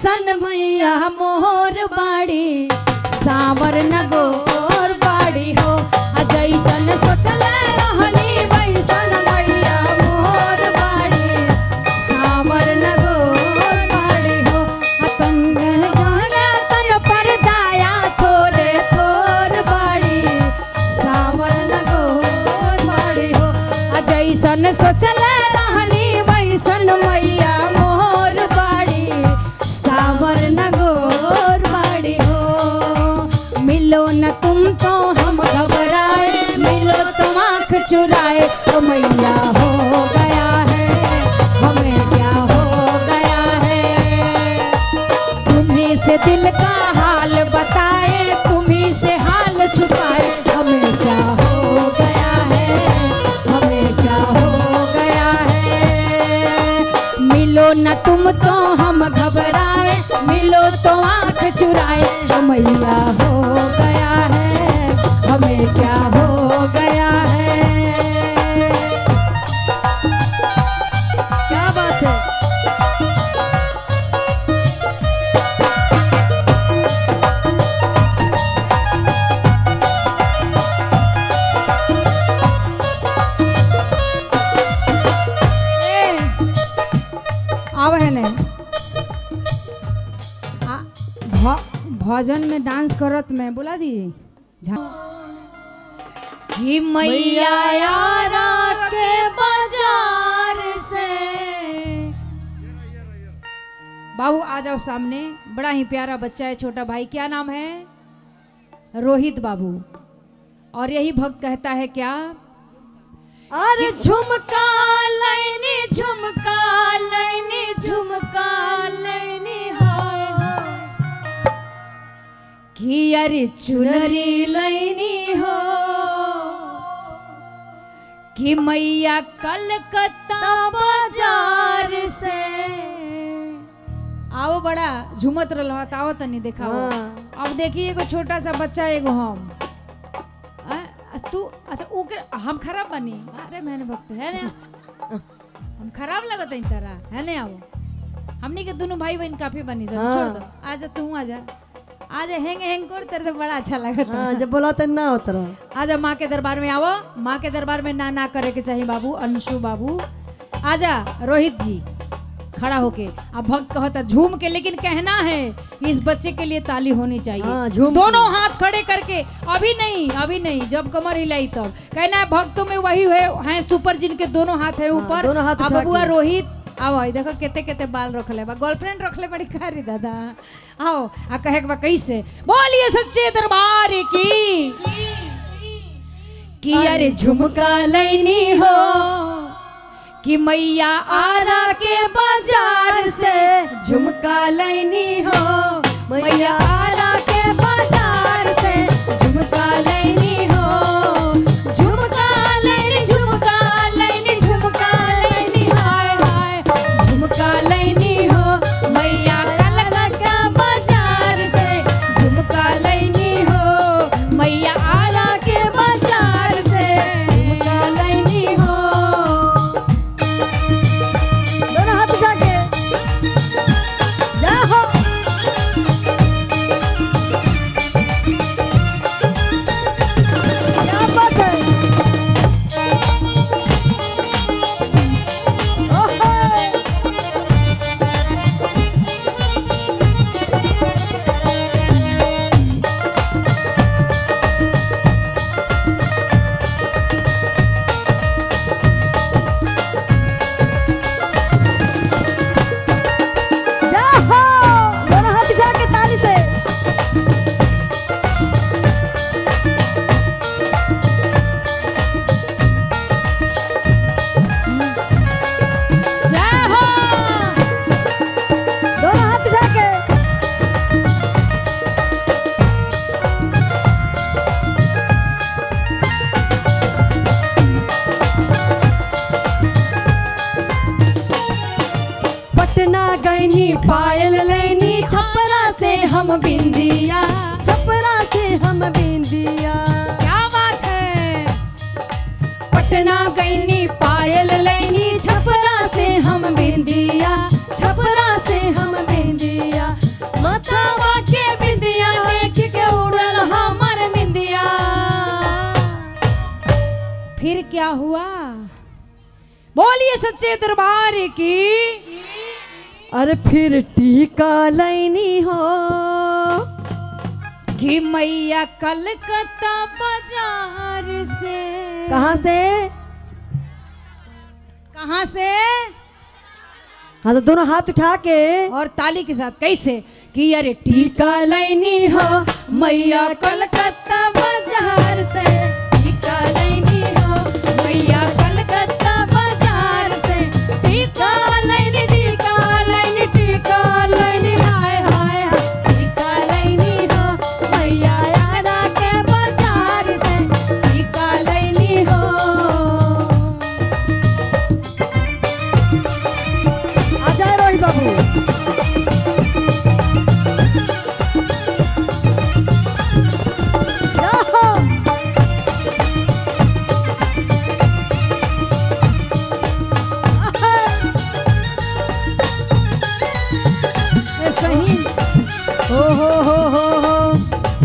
वैसन मैया मोर बाड़ी, सावर नगोर बाड़ी हो। आ जैसन सोचले रहनी वैसन मैया मोर बाड़ी, सावर नगोर बाड़ी हो। आ तन गहरा तन पर दाया थोरे थोर बाड़ी, सावर नगोर बाड़ी हो। आ जैसन सोचले रहनी वैसन मैया मोर बाड़ी, सावर नगोर बाड़ी हो। मिलो न तुम तो हम घबराए, मिलो तो आँख चुराए, ओ मैया हो गया है हमें क्या हो गया है। तुम्ही से दिल का हाल बताए, तुम्ही से हाल छुपाए, हमें क्या हो गया है, हमें क्या हो गया है। मिलो न तुम तो हम घबराए, मिलो तो आँख चुराए, ओ मैया हो गया है हमें क्या हो गया है। क्या बात है। आव है ने भजन में डांस करत में बोला दी कि मैया यारा के बाजार से। बाबू आ जाओ सामने, बड़ा ही प्यारा बच्चा है, छोटा भाई, क्या नाम है? रोहित बाबू। और यही भक्त कहता है क्या, अरे झुमका लैनी, झुमका लैनी, झुमका लैनी, हाय हाय, कि अरे चुनरी लैनी हो, कि मैया कलकत्ता बाजार से। आओ बड़ा झुमत रहल त आओ तनी देखाओ। हाँ। अब देखिए एगो छोटा सा बच्चा, एगो हम तू, अच्छा ओके हम खराब बनी, अरे मैंने भक्त है ना, हम खराब लगत है तारा है ना। आओ हमनी के दोनों भाई बहन काफी बनी सब। हाँ। छोड़ दो, आजा तू आजा, आजा हेंग हेंग कर तेरे तो बड़ा अच्छा लगत हाँ, जब बोला तो ना होता रहा। आजा माँ के दरबार में आओ, माँ के दरबार में ना ना करे के चाहिए बाबू, अंशु बाबू आजा, रोहित जी खड़ा होके। अब भक्त कहता झूम के, लेकिन कहना है इस बच्चे के लिए ताली होनी चाहिए। हाँ, झूम के। दोनों हाथ खड़े करके, अभी नहीं अभी नहीं, जब कमर हिलाई तब कहना है। भक्तों में वही है सुपर जिनके दोनों हाथ है ऊपर। दोनों हाथ अब उठा बबुआ के। रोहित आओ, आई देखो केते केते बाल रखले बा, गर्लफ्रेंड रखले बड़ी कारी दादा। आओ आ कहे के बा कैसे बोलिए सच्चे दरबार की कि अरे झुमका लैनी हो, कि मैया आरा के बाजार से झुमका लैनी हो, मैया आरा के बाजार से झुमका लैनी हो, झुमका लैनी, झुमका लैनी, झुमका लैनी, हाय हाय झुमका लैनी हो, मैया कलकत्ता बाजार से झुमका लैनी हो, मैया आरा के बाजार से झुमका लैनी हो। दोनों हाथ उठा के जय हो। क्या बात है। ओहो। जय हो। दोनों हाथ उठा के ताली से। जय हो। दोनों हाथ उठा के। पटना गईनी पायल लैनी, छपरा से हम बिंदिया, छपरा से हम बिंदिया। क्या बात है। पटना गईनी पायल लैनी, छपरा से हम बिंदिया, छपरा से हम बिंदिया। क्या हुआ? बोलिए सच्चे दरबार की। अरे फिर टीका लैनी हो कि मैया कलकत्ता बाजार से। कहाँ से? कहाँ से? हाँ तो दोनों हाथ उठा के और ताली के साथ कैसे कि अरे टीका लैनी हो मैया कलकत्ता बाजार से, टीका लैनी हो मैया कलकत्ता बाजार से, टीका लैनी टीका लैनी टीका लैनी हाय हाय हाय, टीका लैनी हो मैया यारा के बाजार से, टीका लैनी हो। आ जाए रोहित बाबू। सही हो हो हो हो हो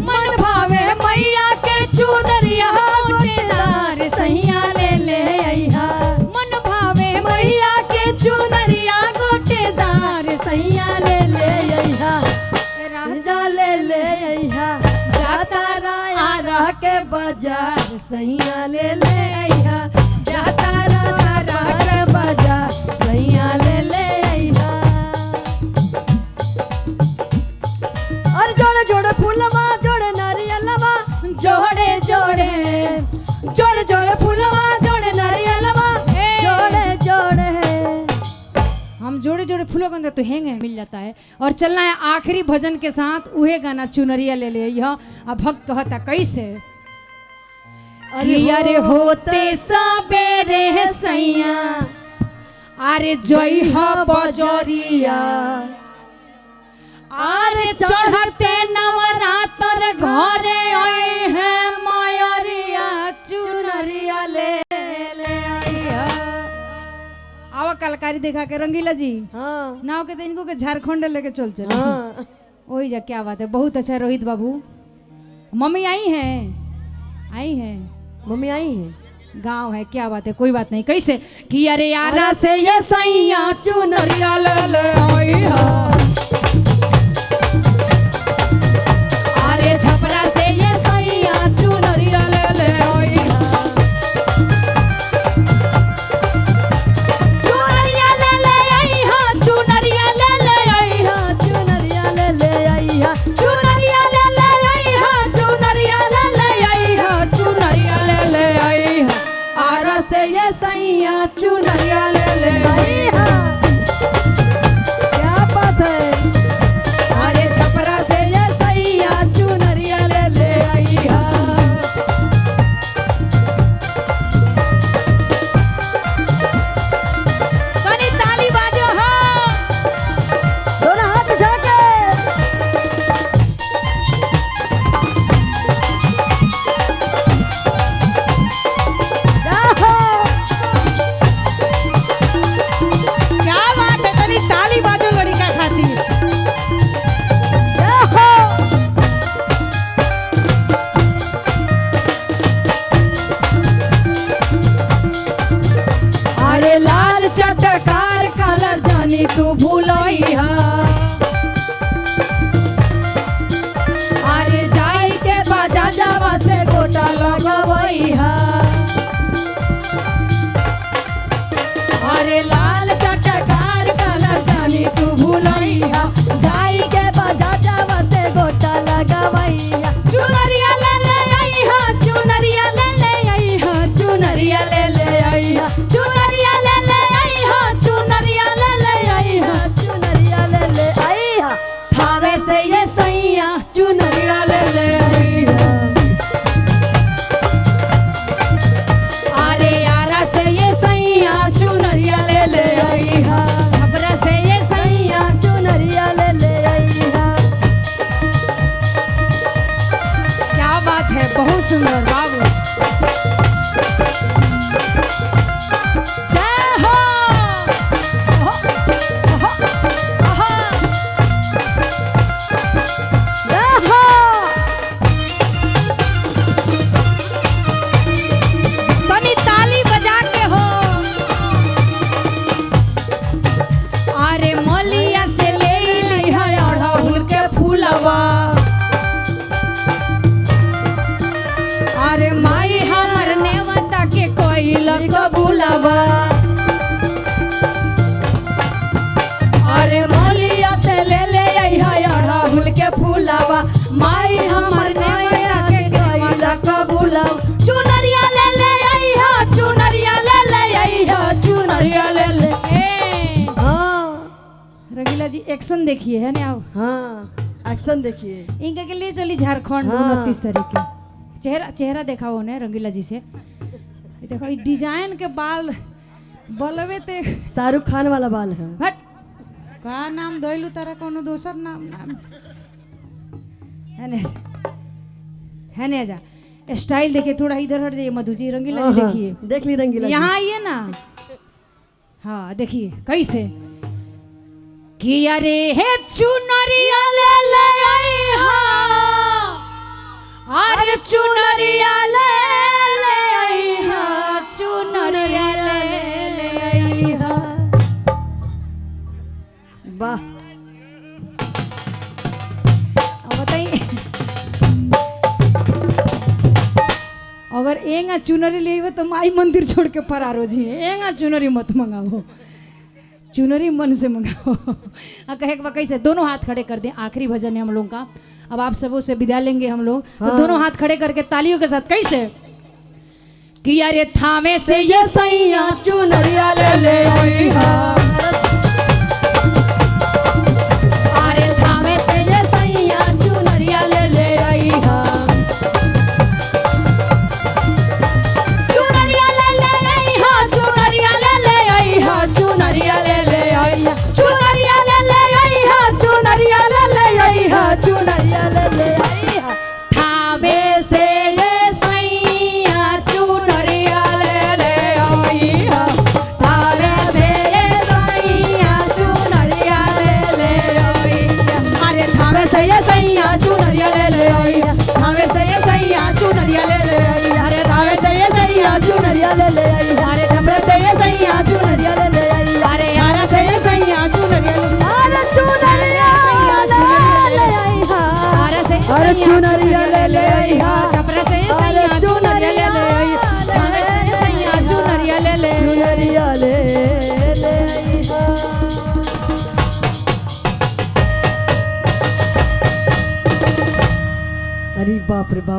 मन भावे मैया के चुनरिया गोटेदार सैया ले ले अइहा, मन भावे मैया के चुनरिया गोटेदार सैया ले ले अइहा, राजा ले ले अइहा, जाता राया रह के बाजार सैया ले ले अइहा, जाता राजा रह के बाजार सैया ले ले अइहा। और जोड़े जोड़े फूलवा जोड़े नारियलवा जोड़े जोड़े, जोड़े जोड़े फूलवा जोड़े नारियलवा जोड़े जोड़े। हम जोड़े जोड़े फूलों के अंदर तो हैंग है मिल जाता है। और चलना है आखिरी भजन के साथ, उहे गाना चुनरिया ले ले यह। अब भक्त कहता कैसे कि अरे होते सबेरे सैया अरे जई ह बजरिया, अरे चढ़ते नवरात्र घरे आए हैं मयरिया चुनरिया ले ले आइया। आवा कलाकारी देखा के रंगीला जी। हाँ नाव के तो इनको के झारखंड लेके चल चल। हाँ वही जा, क्या बात है, बहुत अच्छा रोहित बाबू। मम्मी आई हैं? आई हैं मम्मी आई हैं, गांव है, क्या बात है, कोई बात नहीं। कैसे कि अरे यारा से ये सैया चुनरिया ले ले आइया, अरे छपरा से ये सैया चुनरिया ले ले आइया, चुनरिया ले ले आइया, चुनरिया ले ले आइया, चुनरिया ले ले आइया, चुनरिया ले ले आइया, चुनरिया ले ले आइया, चुनरिया ले ले आइया, आरा से ये सैया चुनरिया ले ले आइया। क्या बात है। अरे छपरा से ये सैया चुनरिया ले ले आइया। तनी ताली बाजो हो, दोनों हाथ उठा के। जाओ। क्या बात है, तनी ताली बाजो लड़का खातिर। जाओ। अरे लाल चटकार कलर जानी तू भूलइहा, अरे जाई के बाजा जावा से गोटा लगवइहा, अरे लाल चटकार कलर जानी तू भूलइहा, जाई के बाजा जावा से गोटा लगवइहा, चुनरिया ले ले अइहा, चुनरिया ले ले अइहा, चुनरिया ले ले अइहा, चुनरिया ले ले अइहा, चुनरिया ले ले अइहा, चुनरिया ले ले अइहा, थावे से ये सैया चुनरिया ले ले अइहा, अरे यारा से ये सैया चुनरिया ले ले अइहा, छपरा से ये सैया चुनरिया ले ले अइहा। क्या बात है, बहुत सुंदर बाबू। जय हो। ओहो, ओहो, ओहो। जी एक्शन देखिए है ना आप। हाँ एक्शन देखिए। इनके के लिए चली झारखंड। हाँ। 29 तारीख के चेहरा चेहरा देखा उन्हें रंगीला जी से। ये देखो ये डिजाइन के बाल बलवे ते। शाहरुख खान वाला बाल है। हट का नाम धोइलू तारा कोनो दोसर नाम नाम है ने है ने जा स्टाइल देखिए। थोड़ा इधर हट जाइए मधु जी, रंगीला जी। हाँ, देखिए देख ली रंगीला जी। यहाँ आइए ना। हाँ देखिए कैसे कि अरे हे चुनरिया ले ले आई हाँ, अरे चुनरिया ले ले आई हाँ, चुनरिया ले ले आई हाँ। वाह। अब बताइए अगर एंगा चुनरी ले तो माई मंदिर छोड़ के फरार हो जी। एंगा चुनरी मत मंगाओ, चुनरी मन से मंगाओ। आ कहे के बा कैसे दोनों हाथ खड़े कर दें। आखिरी भजन है हम लोग का, अब आप सबों से विदा लेंगे हम लोग। तो हाँ। दोनों हाथ खड़े करके तालियों के साथ कैसे कि अरे थामे से ये सैया चुनरिया ले ले आई हाँ। अरे थामे से ये सैया चुनरिया ले ले आई हाँ। चुनरिया ले ले आई हाँ, चुनरिया ले ले आई हाँ, चुनरिया ले ले आई हाँ, चुनरिया ले ले आई हाँ, चुनरिया ले ले आई हाँ, चुनरिया ले ले आई हाँ। थामे से ये सैया चुनरिया ले ले आई हाँ। थामे से ये सैया चुनरिया ले ले आई हाँ। अरे थामे से ये सैया चुनरिया ले ले आई हाँ। थामे से ये सैया चुनरिया ले ले आई हाँ। अरे थामे से ये सैया चुनरिया ले ले आई हाँ। अरे थामे से ये सैया चुनरिया ले ले आई हाँ। अरे यार से ये सैया चुनरिया ले अरे चुनरिया ले ले आई हाँ। अरे से अरे चुनरिया ले ले आई हाँ। छपरा से अरे सैया चुनरिया ले ले आई थामे से सैया चुनरिया ले ले चुनरिया ले ले आई हाँ। अरे बाप रे बाप।